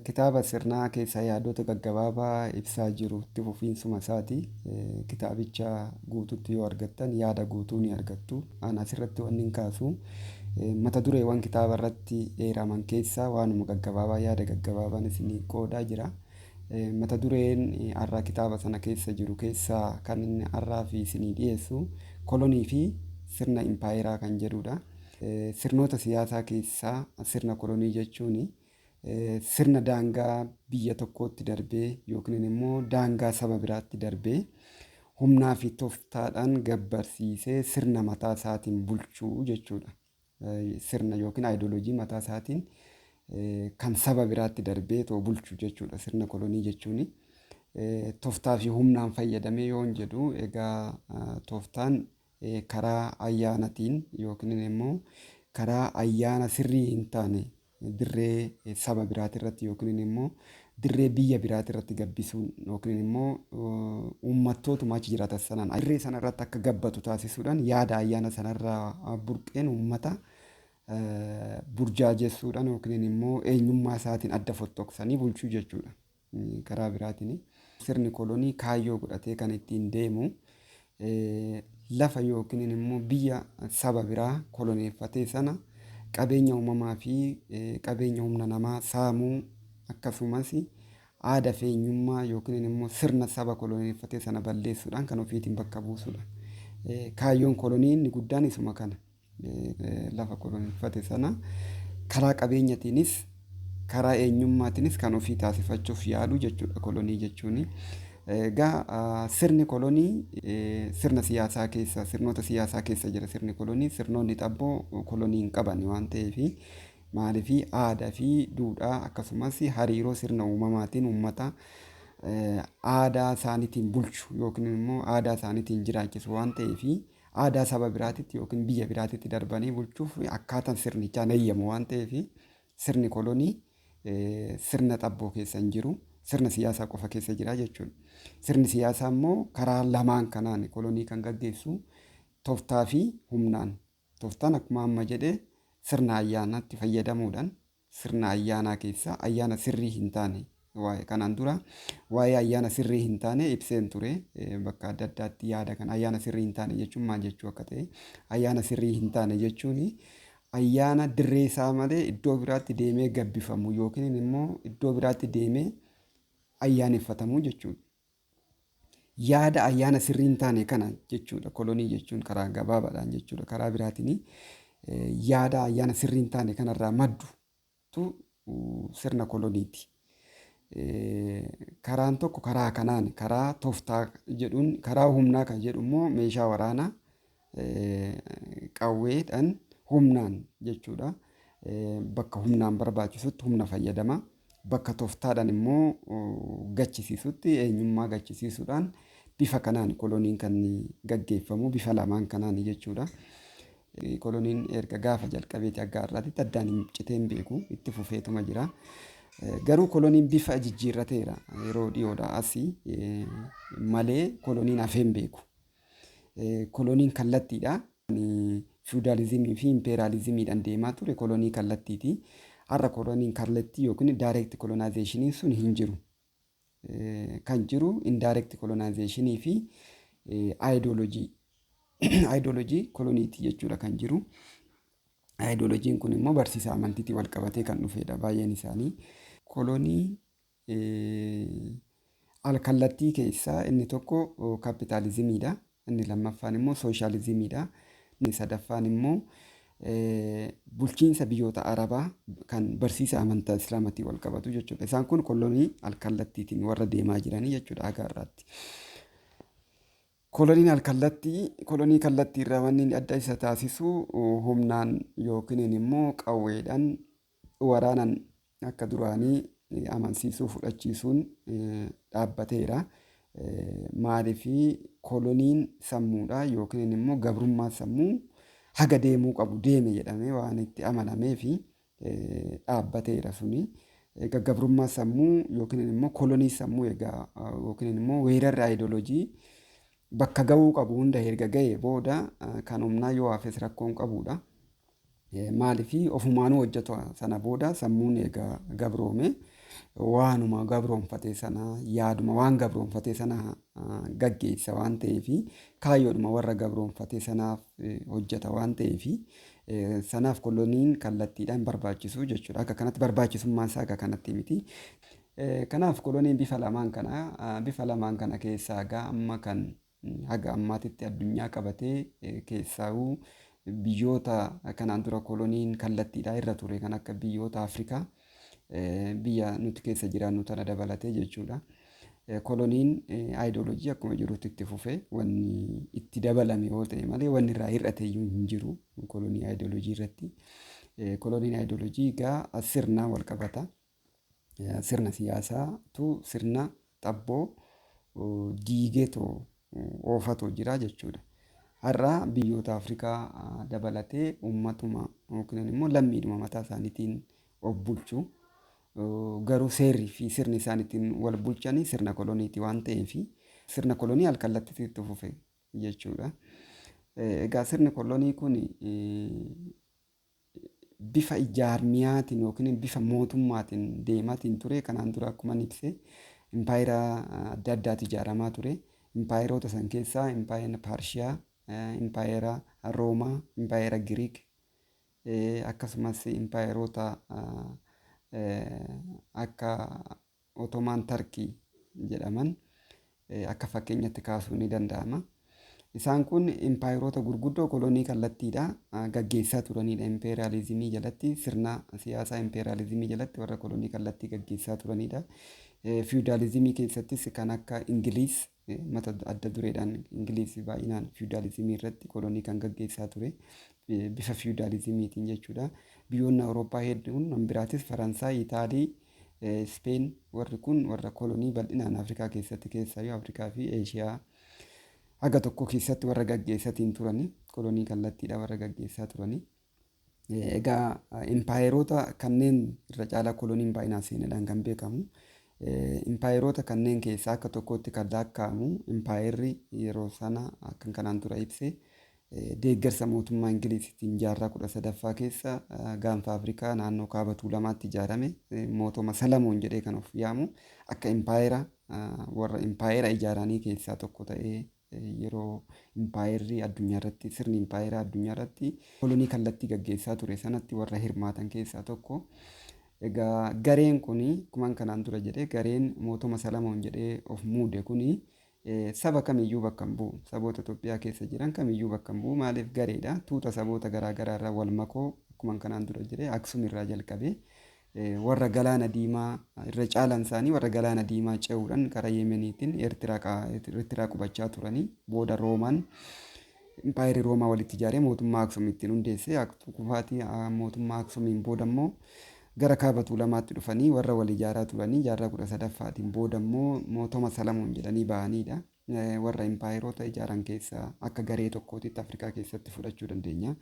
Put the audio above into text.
Kitaaba sirnaa keessaa yaadota gaggabaabaa ibsaa jiru itti fufiinsuma isaati. Kitaabicha guututti yoo argattan yaada guutuu ni argattu. Ani asirratti wanni hin kaasu mata dureewwan kitaaba irratti eeraman keessaa waanuma gaggabaabaa yaada gaggabaabaan isinii qoodaa jira. Mata dureen har'a kitaaba sana keessa jiru keessaa kan inni har'aa fi isinii dhiyeessu kolonii fi sirna impaayeraa kan jedhudha. Sirnoota siyaasaa keessaa sirna kolonii jechuun sirna daangaa biyya tokkootti darbee yookiin immoo daangaa saba biraatti darbee humnaa fi tooftaadhaan gabbarsiisee sirna mataa isaatiin bulchuu jechuudha. Sirna yookiin aayidooloojii mataa isaatiin kan saba biraatti darbee too bulchu jechuudha sirna kolonii jechuun. Tooftaa fi humnaan fayyadamee yoon jedhu, egaa tooftaan karaa ayyaanatiin yookiin immoo karaa ayyaana sirrii hin taane dirree saba biraati irratti yookiin immoo dirree biyya biraati irratti gabbisuun yookiin immoo uummattootuma achi jiraatan sanaan dirree sana irratti akka gabbatu taasisuudhaan yaada ayyaana sanarraa burqeen uummata burjaajessuudhaan yookiin immoo eenyummaa isaatiin adda fottoqsanii bulchuu jechuudha. Karaa biraatiin sirni kolonii kaayyoo godhatee kan ittiin deemu lafa yookiin immoo biyya saba biraa koloneeffatee sana qabeenya uumamaa fi qabeenya humna namaa saamuu, akkasumas aadaa fi eenyummaa yookiin immoo sirna saba koloneeffatee sana balleessuudhaan kan ofiitiin bakka buusudha. Kaayyoon kolonii inni guddaan isuma kana. Lafa koloneeffate sana karaa qabeenyatiinis karaa eenyummaatiinis kan ofii taasifachuuf yaalu jechuudha kolonii jechuun. Egaa sirni kolonii sirna siyaasaa keessa, sirnoota siyaasaa keessa jira sirni kolonii. Sirnoonni xabboo kolonii hin qaban waan ta'eef, maaliif aadaa fi duudhaa akkasumas hariiroo sirna uumamaatiin uummata aadaa isaaniitiin bulchu yookiin immoo aadaa isaaniitiin jiraachisu waan ta'eef, aadaa saba biraatitti yookiin biyya biraatitti darbanii bulchuuf akkaataan sirnichaa eeyyamu waan ta'eef, sirni kolonii sirna xabboo keessa hin jiru. Sirna siyaasaa qofa keessa jira jechuudha. Sirni siyaasaa immoo karaa lamaan kanaan kolonii kan gaggeessu, tooftaa fi humnaan. Tooftaan akkuma amma jedhe sirna ayyaanaatti fayyadamuudhaan, sirna ayyaanaa keessaa ayyaana sirrii hin taane, waa'ee kanaan dura waa'ee ayyaana sirrii hin taane ibseen ture bakka adda addaatti. Yaada kan ayyaana sirrii hin taane jechuun maal jechuu akka ta'e, ayyaana sirrii hin taane jechuun ayyaana dirree isaa malee iddoo biraatti deemee gabbifamu yookiin immoo iddoo biraatti deemee ayyaaneffatamu jechuudha. Yaada ayyaana sirrii hin taane kana jechuudha kolonii jechuun karaa gabaabaadhaan jechuudha. Karaa biraatiin yaada ayyaana sirrii hin taane kanarraa maddutu sirna koloniiti. Karaan tokko karaa kanaan, karaa tooftaa jedhuun, karaa humnaa kan jedhu immoo meeshaa waraanaa qawweedhaan humnaan jechuudha. Bakka humnaan barbaachisutti humna fayyadama. Bakka tooftaadhaan immoo gachisiisutti eenyummaa gachisiisuudhaan bifa kanaan koloniin kan gaggeeffamu bifa lamaan kanaan jechuudha. Koloniin erga gaafa jalqabeeti hanga har'aatitti addaan hin citee hin beeku, itti fufeetuma jira. Garuu koloniin bifa jijjiirrateera yeroo dhiyoodha asii malee koloniin hafee hin beeku. Koloniin kallattiidha. Fiwudaalizimii fi impeeraalizimiidhaan deemaa ture kolonii kallattiiti. Har'a koloniin kallattii yookiin direct colonizationiin sun hin jiru. Kan jiru indirect colonizationii fi ideology. Ideology koloniiti jechuudha kan jiru. Ideologiin kun immoo barsiisa amantiitiin wal qabatee kan dhufedha baay'een isaanii. Kolonii alkallattii keessaa inni tokko kapitaalizimiidha. Inni lammaffaan immoo sooshaalizimiidha. Inni sadaffaan immoo bulchiinsa biyyoota Arabaa kan barsiisa amantaa Islaamatiin wal qabatu jechuudha. Isaan kun kolonii alkallattiitiin warra deemaa jiranii jechuudha haga har'aatti. Koloniin alkallattii kolonii kallattii irraa wanni adda isa taasisu humnaan yookiin immoo qawweedhaan waraanaan akka duraanii amansiisuu fudhachiisuun dhaabbateera. Maaliif koloniin sammuudha yookiin immoo gabrummaa sammuu haga deemuu qabu deeme jedhamee waan itti amanamee fi dhaabbateera suni. Egaa gabrummaa sammuu yookiin immoo kolonii sammuu egaa yookiin immoo weerarri aayidoloojii bakka ga'uu qabu hunda erga ga'e booda kan humnaa yoo hafes rakkoon qabudha. Maaliif ofumaanuu hojjetu sana booda sammuun egaa gabroome. Waanuma gabroonfate sana, yaaduma waan gabroonfate sana gaggeessa waan ta'eef, kaayyoodhuma warra gabroonfate sanaaf hojjeta waan ta'eef, sanaaf koloniin kallattiidhaan barbaachisu jechuudha. Akka kanatti barbaachisummaan isaa akka kanatti miti. Kanaaf koloniin bifa lamaan kana keessaa egaa amma kan haga ammaatitti addunyaa qabatee, keessaa'uu biyyoota kanaan dura koloniin kallattiidhaa irra ture kan akka biyyoota Afrikaa, biyya nuti keessa jiraannu tana dabalatee jechuudha. Koloniin aayidooloojii akkuma jirutti itti fufee, wanni itti dabalame yoo ta'e malee wanni irraa hir'ate iyyuu hin jiru kolonii aayidooloojii irratti. Koloniin aayidooloojii egaa sirnaan wal qabata. Sirna siyaasaatu sirna xabboo diigeetoo oofatoo jira jechuudha. Har'a biyyoota Afrikaa dabalatee uummatuma yookiin immoo lammiidhuma mataa isaaniitiin of bulchu. Garuu seerrii fi sirni isaan ittiin wal bulchanii sirna koloniiti waan ta'eef, sirna kolonii alkallattiitti itti fufe jechuudha. Egaa sirni kolonii kun bifa ijaarmiyaatiin yookiin bifa mootummaatiin deemaatiin ture. Kanaan dura akkuma ibse impaayera adda addaatu ijaaramaa ture. Impaayeroota san keessaa impaayera Paarshiyaa, impaayera Roomaa, impaayera Giriik, akkasumas impaayeroota akka Otomaan Tarkii jedhaman akka fakkeenyatti kaasuun ni danda'ama. Isaan kun impaayeroota gurguddoo kolonii kallattiidha gaggeessaa turanidha. Impeeraalizimii jalatti, sirna siyaasaa impeeraalizimii jalatti warra kolonii kallattii gaggeessaa turanidha. Fiwudaalizimii keessattis kan akka Ingiliis, mata adda dureedhaan Ingiliis baay'inaan fiwudaalizimii irratti kolonii kan gaggeessaa ture bifa fiwudaalizimiitiin jechuudha. Biyyoonni Awurooppaa hedduun kan biraatis Faransaay, Itaalii, Speen, warri kun warra kolonii bal'inaan Afrikaa keessatti, keessaayyuu Afrikaa fi Eeshiyaa haga tokko keessatti warra gaggeessatiin turani, kolonii kallattiidha warra gaggeessaa turani. Egaa impaayeroota kanneen irra caalaa koloniin baay'inaan seenaadhaan kan beekamu. Impaayeroota kanneen keessaa akka tokkotti kan lakkaa'amu impaayerri yeroo sana akkan kanaan dura ibse deeggarsa mootummaa Ingiliziitiin jaarraa 13ffaa keessa gaanfa Afrikaa naannoo kaaba Tuulamaatti ijaarame, mootoma Salamoon jedhee kan of yaamu, akka impaayera warra impaayera ijaaranii keessaa tokko ta'ee, yeroo impaayerri addunyaa irratti, sirni impaayera addunyaa irratti kolonii kallattii gaggeessaa ture sanatti warra hirmaatan keessaa tokko. Egaa gareen kuni, akkuma kanaan dura jedhee, gareen mootoma Salamoon jedhee of muude kuni saba kamiyyuu bakka hin bu'u. Saboota Itoophiyaa keessa jiran kamiyyuu bakka hin bu'u. Maaliif? Gareedha. Tuuta saboota garaa garaa irraa wal makoo, akkuma kanaan dura jedhee, Aksum irraa jalqabee warra galaana diimaa, irra caalan isaanii warra galaana diimaa ce'uudhaan karaa Yemeniitiin Eertiraa qubachaa turanii, booda Roomaan impaayerri Roomaa walitti ijaaree mootummaa Aksum ittiin hundeesse. Kufaatii mootummaa Aksumiin booda immoo gara kaaba Tuulamaatti dhufanii warra wal ijaaraa turanii, jaarraa 13ffaatiin booda immoo mootoma Salamoon jedhanii ba'aniidha. Warra impaayeroota ijaaran keessaa akka garee tokkootitti Afrikaa keessatti fudhachuu dandeenya.